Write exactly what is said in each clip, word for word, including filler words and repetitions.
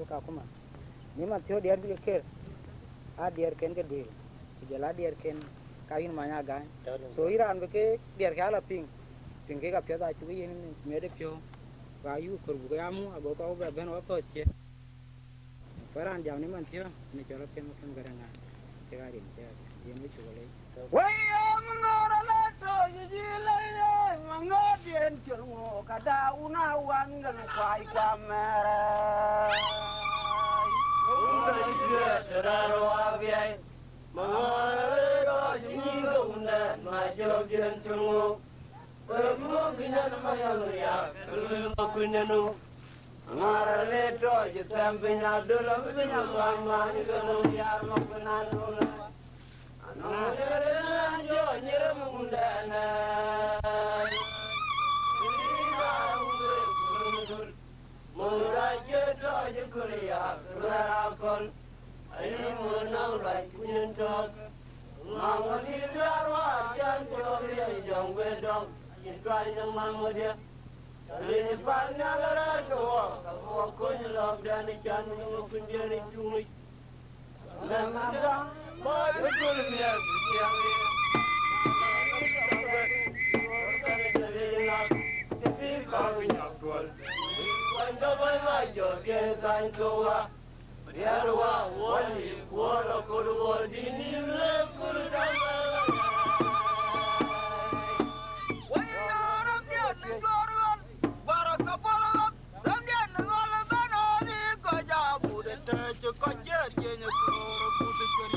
Kakuma. Ni man thiɔ̈k diɛɛr bï ke ker, aa diɛɛrken ke duëër, ku jɔl aa diɛɛrken ka yïn many agany. So yïn raan bï ke diɛɛrkë ala piŋ, piŋ kek apiɛth acuk yen miɛt ë piɔ̈u, ku ayuk kɔ̈r buk ya mu, ago kɔ̈k bɛ bɛ̈n wä thɔ̈ɔ̈c cie. Ku raan jam ni man thiɔ̈k, ni cɔl apiɛth Makem Garaŋ Ŋaar, cï ɣa rin cï ɣa rin, yen wïc cuk lec. Wëi ye Maŋɔ̈ɔ̈r alë tɔ̈ yic lëi ye Maŋɔ̈ɔ̈r diɛn col ŋö ka da wun a wan ŋɛn kuai kua mɛrɛ. Wun bɛ juëc rɛ̈ɛ̈r wabiɛi, Maŋɔ̈ɔ̈r alë tɔ̈ yic nyïïn ke wundɛn ma jɔp diɛn col ŋö. Wek muk nyan ma yɔŋ riak, wek muk nyan nu. Ŋɔ̈ɔ̈r le tɔc thɛm piny adöl, piny aluaŋ man ke nu yar ma kun adöl. Anɔŋ le an jɔ nyere mukundɛn. Ina wure kun döl. Muk da cie tɔc kun yak ruɛr akɔn. Ayi muk nɔŋ ruac kun tɔk. Maŋ wä dït yar wa jan jɔ ye jɔŋ we dɔŋ. Ayi tuac nɔŋ maŋ wä diɛ. Rin pan nhial rɛ̈ɛ̈r ke wɔ, ke wɔ kony lɔ̈ɔ̈kden ë can ke wɔ kuny diɛ̈n ë cuŋ yic. Mɛmɛda, ma ë gör miɛt ë ciɛɛŋ rin. Ë bï kɔn nyak tuɔl. Wën ke bäny ma jɔ piɛth kany ke wä. Riɛl wa wä ni kuɔl akut wä dï nïm le kur däŋ. Wä ya rɔm diɛn ni jɔr ɣɔn, wär ka pɔl ɣɔn, rɔm diɛn ni ɣɔn bɛn ɣɔn ni kɔc abut ë tɛ̈c kɔc ciɛɛr jiëny ë koor abut ë cɔl.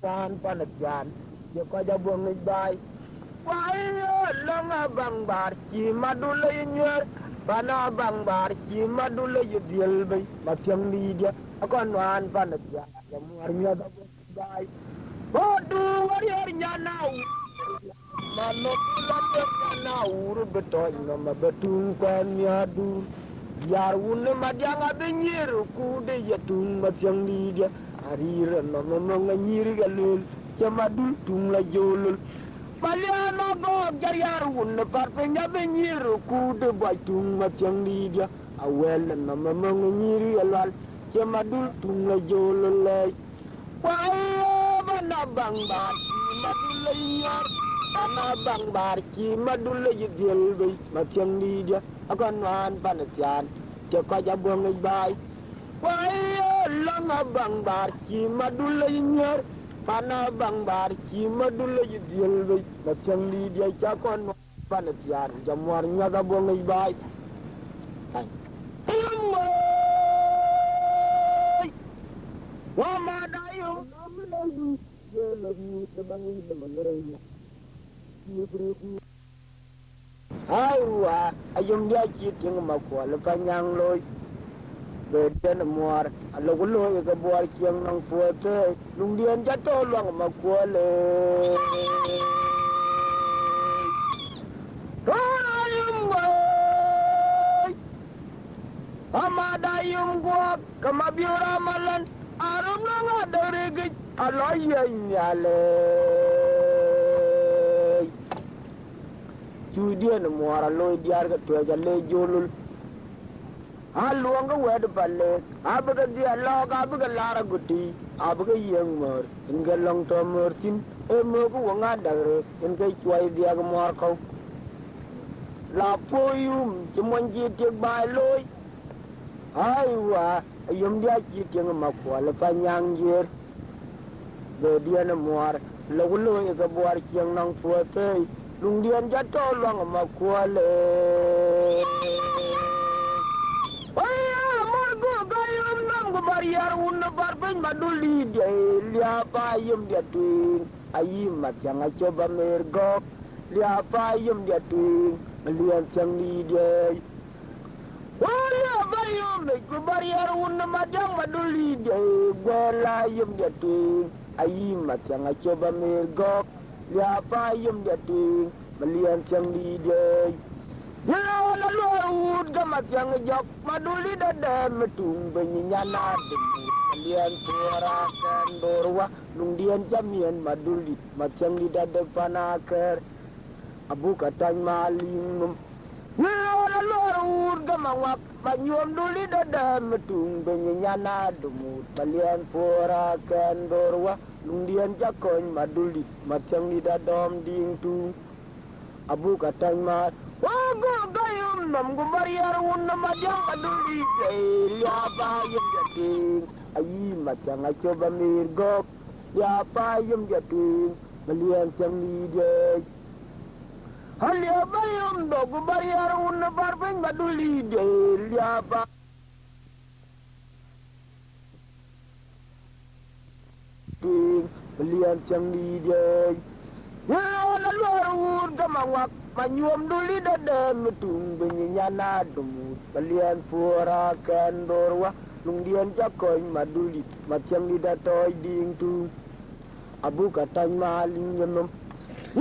Raan pan ë thiaan, ye kɔc abɔ̈ ŋic baai. Wai, lɔ̈ŋ abaŋ baar cï madul ë yï nyuɛɛr, pan abaŋ baar cï madul ë yï dhiël bei, mathiäŋ dïïtdiɛ̈, akɔn nuaan pan ë thiaan, ye muɔɔr miɔ̈th abɔ̈ ŋic baai. Bɔ̈ du wariɔ̈ɔ̈r nyan awuur, manhok la miɔ̈th nyan awuur bï tɔc nɔm abï tuŋ kuɛɛn miäät duur. Diäär wun ë Madiaŋ abï nyïïr ë kuut ë ye tuŋ mathiäŋ dïïtdiɛ̈, arïïr ë nɔm ë mɔ̈ŋ ë nyïïr ke lueel, cï madul tuŋ la jolol. Maliɛɛm agɔɔk jariaar wun ë par piny abï nyïïr ë kuut ë buac tuŋ mathiäŋ dïïtdiɛ̈, awɛl ë nɔm ë mɔ̈ŋ ë nyïïr ke lual, cï madul tuŋ la jolol lɛɛc. Wai, bana baŋ baar cï madul ë nyuɛɛr, bana baŋ baar cï madul ë yï dhiël bei, mathiäŋ dïïtdiɛ̈, akɔn nuaan pan ë thiaan, cï kɔc abɔ̈ ŋic baai. Wai, lɔ̈ŋ abaŋ baar cï madul ë yï nyuɛɛr, pan abaŋ baar cï madul ë yï dhiël bei, mathiäŋ dïïtdiɛ̈, cï akɔn nuaan pan ë thiaan, jɔ muɔɔr nyuäth abɔ̈ ŋic baai. Ai. Yum woi. Wa ma da yum. Ai wa, ayum dia cï tiŋ ma kuɔl pa nyaŋ looi. Bediɛn muɔɔr, alok looi ke buɔɔr cieŋ nɔŋ puɔth tëë, luŋdiɛn ca tɔ luaŋ ma kuɔl ee. Rɔn ayum woi, amada yum guɔk, ke ma biur amalän, arum nɔŋ adörigic, alɔ yiëc nhial ee. Cuucdiɛn muɔɔr aloi diäär ke tuɛc ale jolul. Aluɔŋ ke wɛ̈t pa leek, abï ke dhiɛl lɔɔk, abï ke laar aguti, abï ke yiëŋ mör, yen ke lɔ̈ŋ tɔ mör thïn, ee mök ke weŋ adak reek, yen ke cuɔi dhiɛk muɔɔr kɔ̈u. La puɔ̈u yum, cï mony cï tiek baai looi. Ai wa, ayom dia cï tiŋ ma kuɔl pa nyaŋ jiër. Bediɛn muɔɔr, lok looi ke buɔɔr cieŋ nɔŋ puɔth thëi, luŋdiɛn jɔ tɔ luaŋ ma kuɔl ee. Waya, mor go gayum nɔm ku bar yar wun bar piny ma dul dïït diɛi, liap ayom dia tueŋ, ayï ma thiaŋ acop amer gɔ̈k, liap ayom dia tueŋ, liɛn thiaŋ dïït diɛi. Waya ba Yom mec ku bär yär wun Madiäŋ Madulï diɛ̈, guɛ̈ɛ̈r la yom diɛ̈ tueŋ, ayï Mathiäŋ acop amer gɔ̈k, liääp a yom diɛ̈ tueŋ, Maliɛɛn Thiäŋdït diɛ̈. Yïn ɣɔn aluɔɔr wut ke Mathiäŋ jɔ̈k, Madulï dädɛ̈m ë tuŋ, bɛ̈ny nyan adumuut, Maliɛɛn puɔ̈r akɛn dhoor wä, luŋdiɛ̈n cä miɛ̈n Madulït, Mathiäŋdït adek pan akɛ̈r. Abuk atɔ̈ny mal yïn nhom. Yïn ɣɔn aluɔɔr wut ke Maŋuak, Manyuɔm Dulït dädɛ̈m ë tuŋ, bɛ̈ny nyan adumuut, Maliɛɛn puɔ̈r akɛn dhoor wä, luŋdiɛ̈n cä kɔ̈ny Madulït, Mathiäŋdït adɔm diŋ tuŋ. Abuk atɔ̈ny mal. Wä gɔ̈k gäi yom nhom ku bär yär wun Madiäŋ Madulït, ee, liääp a yom diɛ̈ tueŋ, ayï Mathiäŋ acop amer gɔ̈k, liääp a yom diɛ̈ tueŋ, Maliɛɛn Thiäŋdït diɛ̈. Aliääp a yom dhok ku bär yär wun bär piny Madulït diɛ̈, liääp a tueŋ, Maliɛɛn Thiäŋdït diɛ̈. Yïn ɣɔn aluɔɔr wut ke Maŋuak, Manyuɔm Dulït dädɛ̈m ë tuŋ, bɛ̈ny nyan adumuut, Maliɛɛn puɔ̈r akɛn dhoor wä, luŋdiɛ̈n cä kɔ̈ny Madulït, Mathiäŋdït atɔ̈c diŋ tuŋ. Abuk atɔ̈ny mal yïn nhom.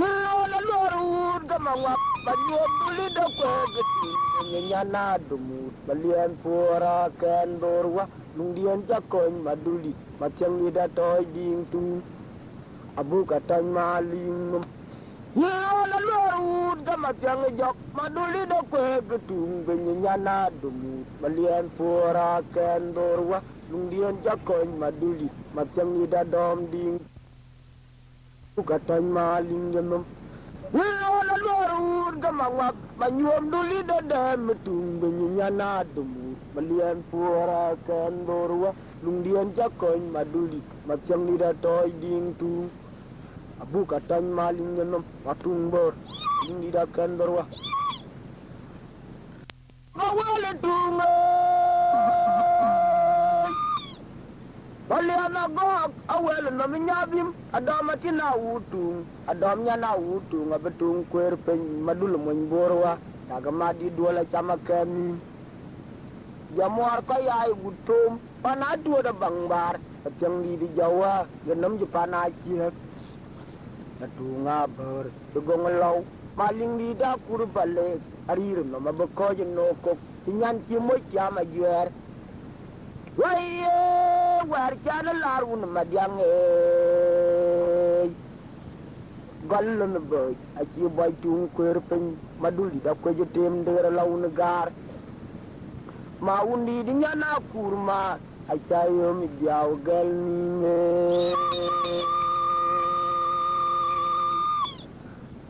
Yïn ɣɔn aluɔɔr wut ke Maŋuak, Manyuɔm Dulït akuɛ̈ɛ̈k ë tuŋ, bɛ̈ny nyan adumuut, Maliɛɛn puɔ̈r akɛn dhoor wä, luŋdiɛ̈n cä kɔ̈ny Madulït, Mathiäŋdït atɔ̈c diŋ tuŋ. Abuk atɔ̈ny mal yïn nhom. Yïn ɣɔn aluɔɔr wut ke Mathiäŋ jɔ̈k, Madulït akuɛ̈ɛ̈k ë tuŋ, bɛ̈ny nyan adumuut, Maliɛɛn puɔ̈r akɛn dhoor wä, luŋdiɛ̈n cä kɔ̈ny Madulït, Mathiäŋdït adɔm diŋ. Abuk atɔ̈ny mal yïn nhom. Yïn ɣɔn aluɔɔr wut ke Maŋuak, Manyuɔm Dulït dädɛ̈m ë tuŋ, bɛ̈ny nyan adumuut, Maliɛɛn puɔ̈r akɛn dhoor wä, luŋdiɛ̈n cä kɔ̈ny Madulït, Mathiäŋdït atɔ̈c diŋ tuŋ. Abuk atɔ̈ny mal yïn nhom, wä tuŋ bɔ̈ɔ̈r, luŋdït akɛn dhoor wä. Awël ë tuŋ, ee. Palian agɔ̈k, awël nhom ë nyabïm, adɔm atin awut tuŋ, adɔm nyan awut tuŋ, abï tuŋ kueer piny, Madul mony Bor wä, yak mat dït duɔl acam akɛn nïïm. Jɔ muɔɔr kɔc yai gut thom, pan atuɔ̈t abaŋ baar, Mathiäŋdït jɔ wä, ye nɔm cï pan aciëk. Atuŋ abäär cï goŋ lɔu, Maliŋdït akur Palek, arïïr nɔm abï kɔ̈ɔ̈c ë nook kok, cï nyan cï moc tiam ajuɛɛr. Wëi, ee, wɛ̈ɛ̈r can ë laar wun Madiäŋ, ee. Gɔl lon bööc acï bɔc tuŋ kueer piny, Madulït akuec ë tem deer ala wun gaar. Ma wundït nyan akur ma, acä yom ë dhiau gɛl nïïm, ee.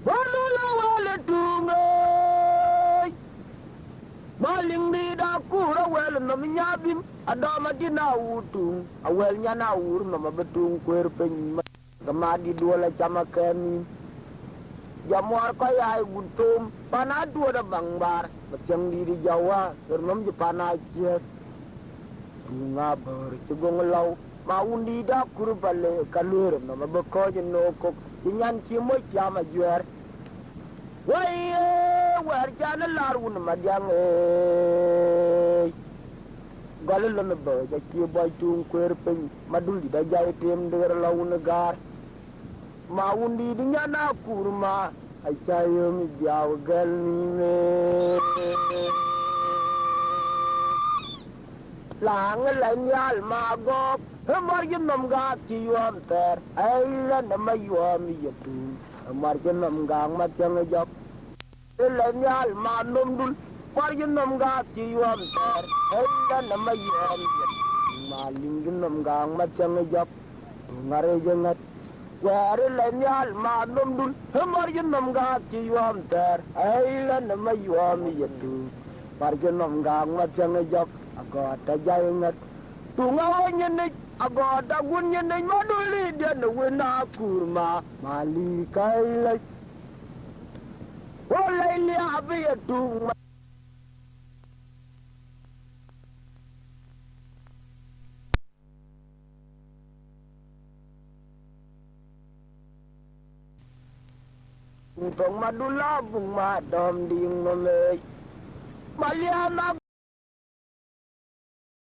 Bɔ̈ lon awël ë tuŋ, ee. Maliŋdït akur awël nɔm nyabïm, adɔm atin awut tuŋ, awël nyan awur nɔm abï tuŋ kueer piny. Ke mat dït duɔl acam akɛn nïïm. Jɔ muɔɔr kɔc yai gut thom, pan atuɔ̈t abaŋ baar, Mathiäŋdït jɔ wä, ɣer nɔm cï pan aciëk. Tuŋ abäär cï goŋ lɔu, ma wundït akur Palek, ka lueer nɔm abï kɔ̈ɔ̈c ë nook kok, cï nyan cï moc tiam ajuɛɛr. Wëi, ee, wɛ̈ɛ̈r can ë laar wun Madiäŋ, ee. Gɔl ë lon bööc acï bɔc tuŋ kueer piny, Madulït ajai tem deer ala wun gaar. Ma wundït nyan akur ma, acä yom ë dhiau gɛl nïïm, ee. Laŋ ë lɛc nhial ma gɔ̈k, ë mɔ̈r cï nɔm gak cï yuɔm thɛɛr, ai lɛn ë ma yuɔm ë ye tuŋ, ë mɔ̈r cï nɔm gak Mathiäŋ jɔ̈k. Ë lɛc nhial ma nhomdun, kuar cï nɔm gak cï yuɔm thɛɛr, ë lɛn ë ma yuɔm yen. Ma liŋ cï nɔm gak Mathiäŋ jɔ̈k, tuŋ arëc ë ŋät. Wɛ̈ɛ̈r ë lɛc nhial ma nhomdun, ë mɔ̈r cï nɔm gak cï yuɔm thɛɛr, ë lɛn ë ma yuɔm ë ye tuŋ. Kuar cï nɔm gak Mathiäŋ jɔ̈k, agɔɔt tɔ jai ë ŋät. Tuŋ aɣɔny nyinic, agɔɔt agun nyinic, Madulït diɛn ë wën akur ma, ma lïïk ka ë lɛc. Go lɛc liääp ë ye tuŋ ma. Tuŋ thok Madul abuk ma dɔm diŋ nɔm ëëc. Malian